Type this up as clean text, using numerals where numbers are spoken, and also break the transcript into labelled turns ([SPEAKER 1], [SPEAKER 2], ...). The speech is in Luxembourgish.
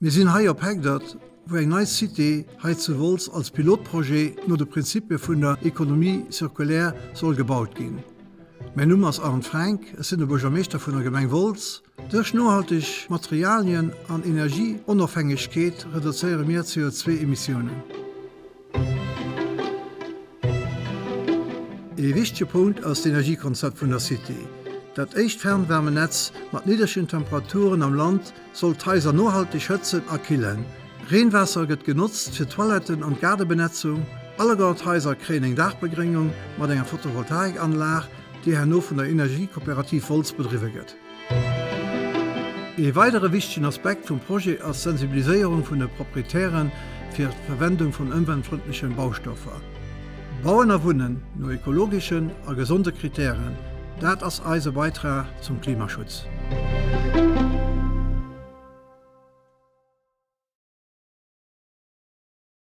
[SPEAKER 1] Mir sinn hei op Hegdert, wou eng nei Cité hei zu Wolz als Pilotprojet no de Prinzipie vun der Économie circulaire soll gebaut ginn. Mäin Numm ass Arndt Frank, ech sinn de Buergermeeschter vun der Gemeng Wolz. Duerch nohalteg Materialien an Energieonofhängegkeet reduzéiere mir d'CO2-Emissiounen. Ee wichtege Punkt ass d'Energiekonzept vun der Cité. Dat éischt Fernwärmenetz mat niddregen Temperaturen am Land soll d'Haiser nohalteg hëtzen a killen. Reenwaasser gëtt genotzt fir d'Toiletten an d'Gaardebenetzung. Alleguer d'Haiser kréien eng Daachbegréngung mat enger Photovoltaikanlag, déi herno vun der Energiekooperativ Wolz bedriwwe gëtt. Ee weidere wichtegen Aspekt vum Projet ass d'Sensibiliséierung vun de Proprietäre fir d'Verwendung vun ëmweltfrëndlechen Baustoffer. Bauen a Wunnen no ekologeschen a gesonde Kritären, dat ass eise Beitrag zum Klimaschutz.